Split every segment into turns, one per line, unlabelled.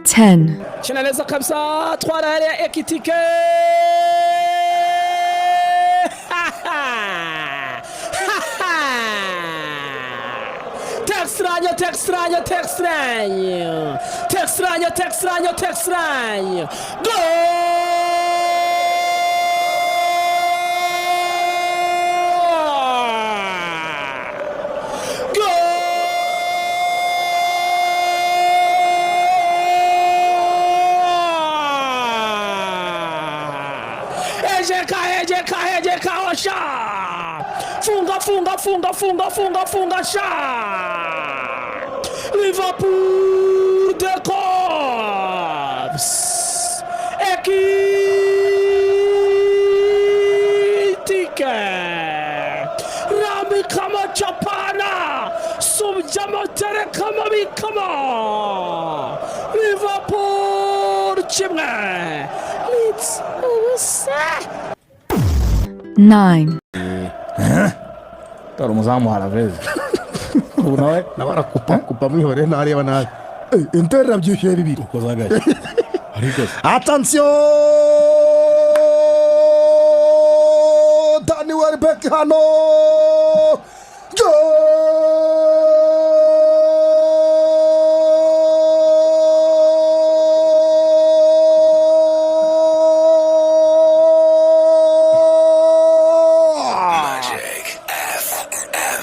10,
China neza kabisa twara hariya Ekitike. Te extraño, te extraño, te extraño. Te extraño, te extraño, te extraño. Gol! Gol! Ejeka, ejeka, ejeka, osha! Funga, funga, funga, funga, funga, funga, sha! Liverpool de Cops! Ekitike! Rami kama chapana! Sumjama tere kama mi kama! Liverpool kimwe! Leeds ubusa!
9,
Dore umuzamu haraveze ubu nawe
nawe arakupa kupa mwihorere ntareba nabi. Inter irabyishyuye bibiri.
Ukoze agashyi ariko se
Attention, Dani Welbeck hano. Goal!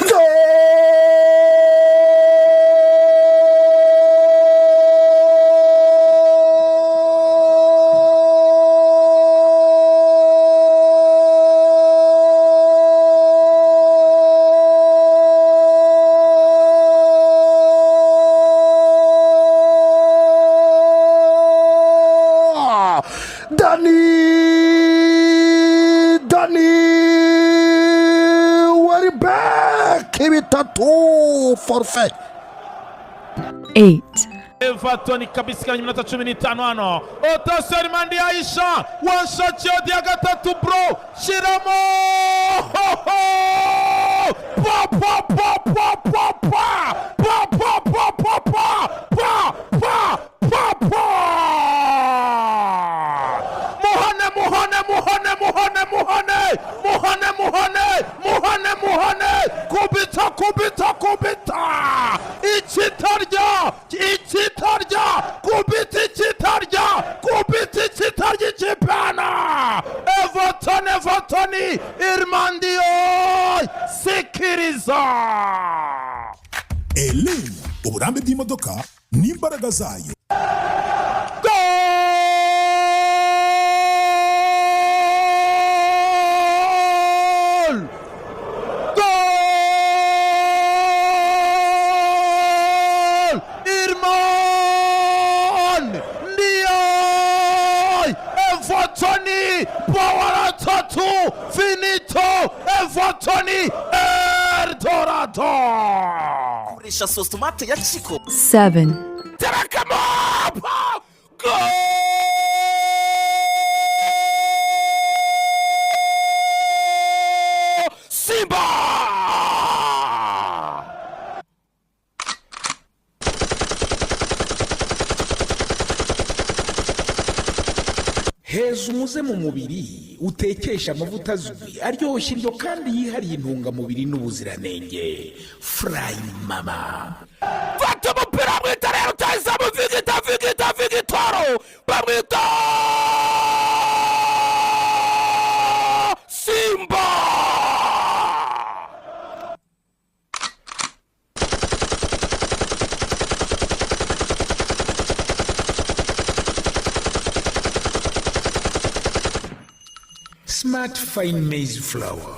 Goal! Dani Dani Welbeck bitatu forfait.
8,
Everton kabisa ikabanya iminota 15 hano Otoseri Mandi Aisha wanshakiye ya gatatu bro shyiramo ho pa pa pa pa pa pa pa pa pa pa pa pa pa pa pa muhane muhane muhane muhane muhane muhane muhane muhane muhane kubita kubita kubita ikitarya ikitarya kubita ikitarya kubita ikitarya ikipana Everton Everton Irmandiyo sikiriza.
Elena, uburambe bw'imodoka n'imbaraga zayo.
Gol! Gol! Irman! Ndiaye! Everton Bawara tatu finito Everton Eldorado!
Koresha sositomate ya Chiko.
7,
Terekamo! Gol! Simba!
Heza umuze mu mubiri utekesha amavuta azwi aryoshya indyo kandi yihariye intungamubiri n'ubuziranenge Furayi Mama.
Fata umupira bamwita rero utayizamu Vigita Vigita Vigitoro bamwita Simba.
Smart Fine Maize Flour,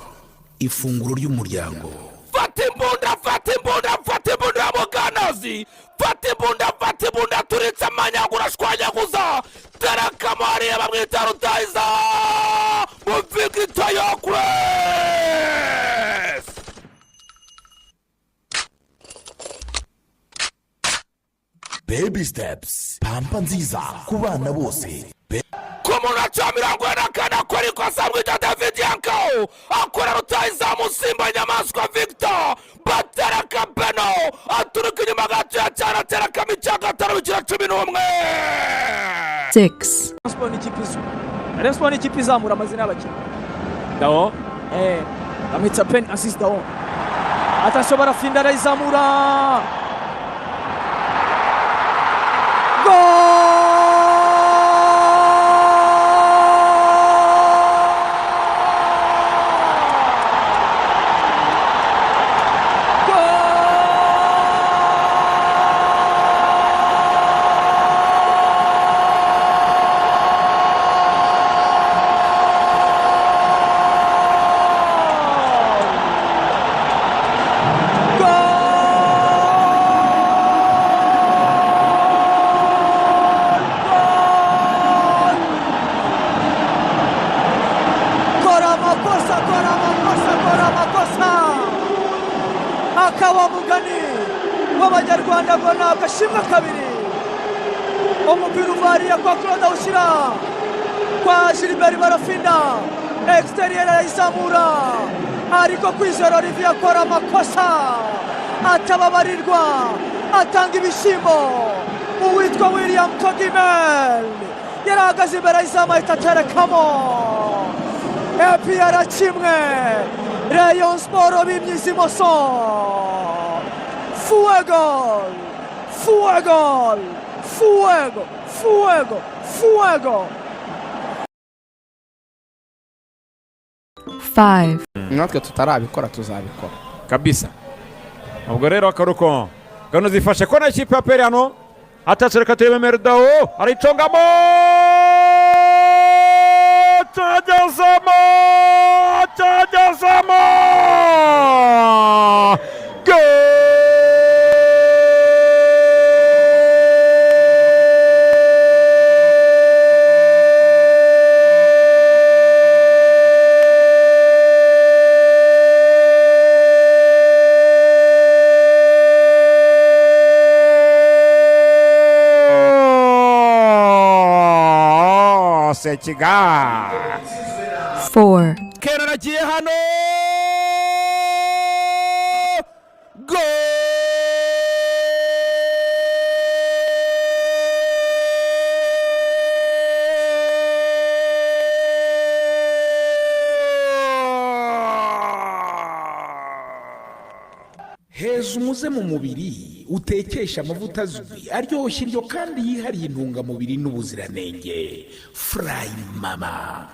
ifunguro ry'umuryango.
Fata imbunda fata imbunda fata imbunda ya muganazi fata imbunda fata imbunda turitse amanyagura ashwanyaguza terekamo hariya bamwita rutayiza mu Vigita Yokuresi.
Baby Steps, pampa nziza ku bana bose.
Ku munota wa 44 akora ikosa bwita David Yankawo akora rutayizamu Simba Nyamaswa Victor batereka Beno aturuka inyuma. inyuma gatoya cyane, aterekamo icya gatanu, bikira 11.
6,
Sport ni ikipe izwi. Rayon Sport ni ikipe izamura amazina y'abakinnyi.
Dao.
Bamwita Pen Assist Dao. Attention, barafinda, arayizamura. Kora amakosa, kora amakosa, kora amakosa. Akaba mugani w'Abanyarwanda ngo ni agashimwe kabiri. Umupira uvariye kwa Claude, awushyira kwa Gilbert Barafinda, exterieur arayizamura, ariko Kwizera Olivier akora amakosa atababarirwa, atanga ibishyimbo. Uwitwa William Togimel yarahagaze imbere y'izamu, ahita aterekamo. APR kimwe, Rayon Sport bimyiza imoso. Fuego, fuego, fuego, fuego, fuego.
5,
Natwe tutarabikora tuzabikora.
Kabisa. Ubwo rero akaruko gano zifashe kona ikipe ya peri hano atatse. Reka turebe Merdao arayicongamo, cyagezemo, cyagezemo! Goal! Sekiga.
4,
Kera aragiye hano. Goal!
Heza umuze mu mubiri, utekesha amavuta azwi, aryoshya indyo kandi yihariye intungamubiri n'ubuziranenge. Furayi Mama.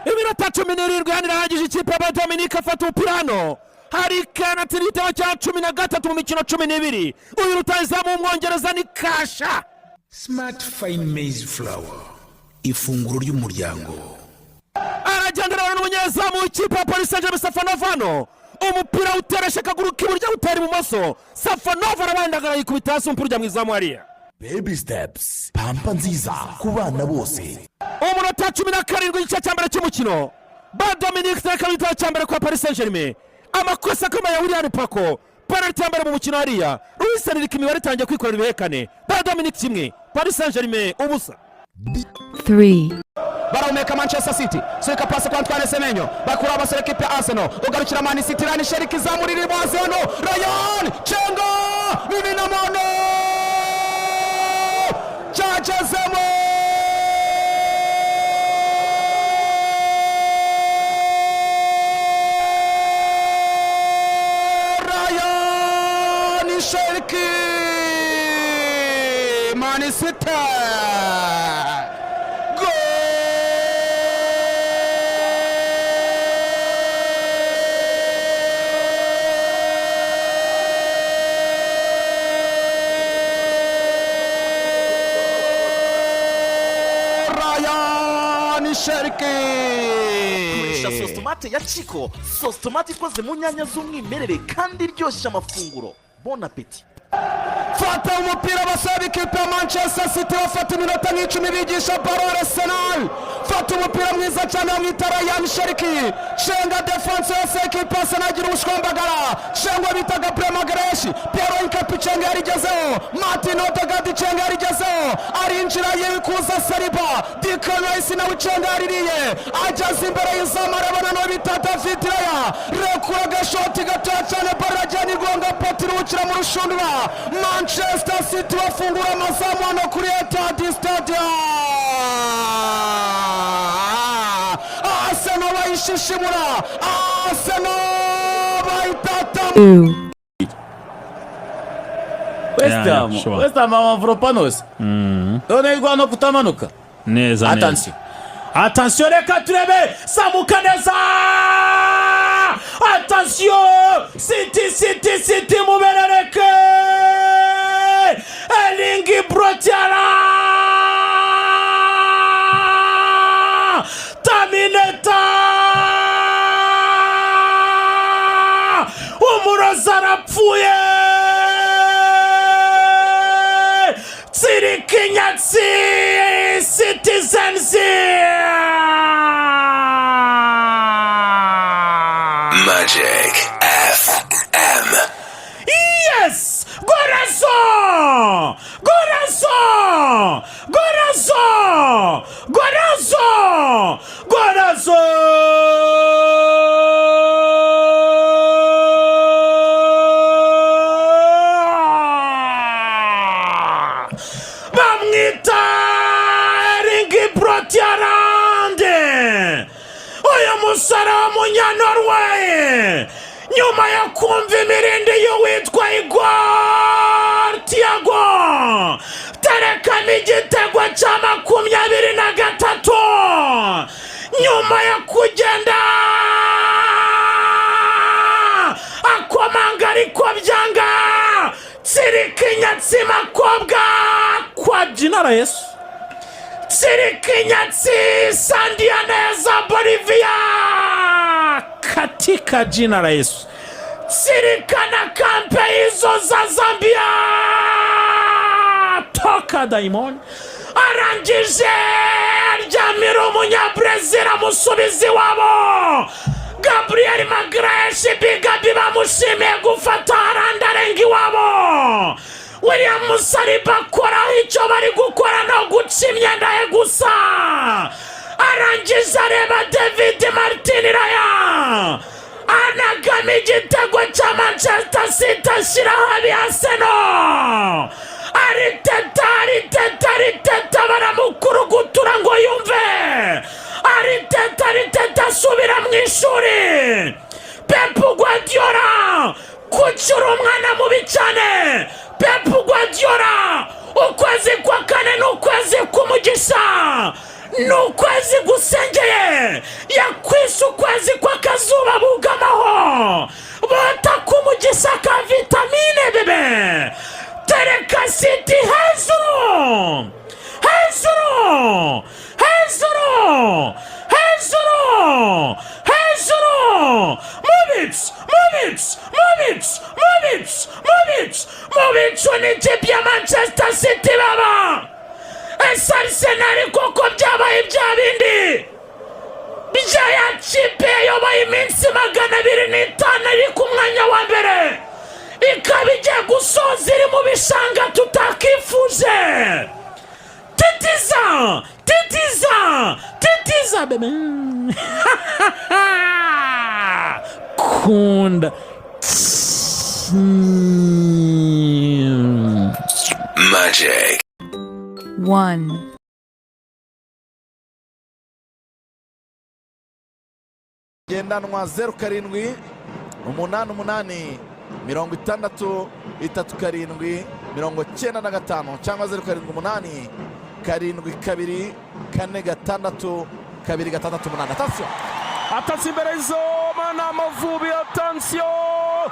Iminota 17 hano irahagije. Ikipe ya Dominike afata umupira hano, hari kanatira igitego cya 13 mu mikino 12. Uyu rutahizamu w'Umwongereza ni Kasha.
Smart Fine Maize Flour, ifunguro ry'umuryango.
Aragendera n'umunyezamu w'ikipe ya Paris Saint Germain Safanov hano. Umupira uteresha akaguru k'iburyo, utera ibumoso, Safanov arabandagara, yikubita hasi, umupira ujya mu izamu hariya.
Baby Steps, pampa nziza ku bana bose.
Umunota 17, igice cya mbere cy'umukino. Ba Dominique tereka igitego cya mbere kwa Paris Saint Germain. Amakosa akomeye ya William Pako, penalty ya mbere mu mukino hariya. Luis Enrique imibare itangiye kwikorera ibihekane. Ba Dominique kimwe, Paris Saint Germain ubusa.
3,
Barahumeka Manchester City. Suika pasi kwa Antoine Semenyo, bakura abasore kipe ya Arsenal, ugarukira Man City. Rani Sheriki, zamurira imazi hano, Ryan Chengo, 2008, cyagezemo! Ryan Sheriki, Man City. Ryan Sheriki.
Koresha sositomate ya Chiko, sositomate ikoze mu nyanya z'umwimerere kandi iryoshya amafunguro. Bon appetit.
Fata umupira, basaba ikipe ya Manchester City bafata iminota nk'icumi bigisha baro Arsenal. Fata umupira mwiza cyane, bamwita Ryan Sheriki. Cenga defense yose ekipe Arsenal, agira ubushwambagara. Cengwa bita Gabriel Magareshi, Piero Inkapi, cenga yarigezeho. Martin Odegaard, cenga yarigezeho, arinjira yikuza Saliba. Declan Rice nawe cenga yaririye, ageze imbere y'izamu, arabona n'uwo bita David Raya, rekura agashoti gatoya cyane, baro iragenda igonga poti, iruhukira mu rushundura. Manchester City bafungura amazamu hano kuri Etihad Stadium. Arsenal bayishishimura, Arsenal bayitata.
2,
West
Yeah,
Ham,
sure.
West Ham amavropanos none igwa no kutamanuka.
Neza neza.
Attention.
Attention, reka turebe, zamuka neza. Attention, City, City, City, muberereke Erling Braut Haaland, Terminator, umurozi arapfuye. Tsirikinyatsi Citizens.
Magic FM.
Yes! Gorazo! Gorazo! Gorazo! Gorazo! Gorazo! Bamwita Erling Braut Haaland, uyu musore w'umunyanorway, nyuma yo kumva imirindi y'uwitwa Igor Thiago, terekamo igitego cya 23 nyuma yo kugenda akomanga ariko byanga. Tsirika inyatsi makobwa kwa jina la Yesu, tsirika inyatsi sandia neza Bolivia katika jina la Yesu, tsirika na kampe hizo za Zambia, toka daimoni. Arangije aryamira umunyabrezil, amusubiza iwabo. Gabriel Magalhães Bigabi bamushimiye gufata Haaland arenga iwabo. William Saliba akoraho icyo bari gukora no guca imyenda ye gusa. Arangije areba David Martin Raya, anagama igitego cya Manchester City, ashyiraho abi Arsenal. Ariteta, Ariteta, Ariteta baramukurugutura ngo yumve. Ariteta, Ariteta, asubira mu ishuri. Pep Guardiola, kuki uri umwana mubi cyane? Pep Guardiola, ukwezi kwa kane ni ukwezi k'umugisha, ni ukwezi gusengeye, yakwise ukwezi kw'akazuba bugamaho bota k'umugisha ka vitamine bebe. Tereka City hejuru, hejuru, hejuru, hejuru, hejuru, mu bicu, mu bicu, mu bicu, mu bicu, mu bicu, mu bicu n'ikipe ya Manchester City. Baba, ese Arsenal koko byabaye bya bindi bya ya kipe yayoboye iminsi 205 iri ku mwanya wa mbere, ikaba igiye gusoza iri mu bishanga tutakifuje? Titiza, titiza, titiza bebe, kunda.
Magic.
1.
Ngendanwa 0788 63 37 95 cyangwa 0787 72 46 268. Attention.
Attention imbere y'izoma ni Amavubi, attention.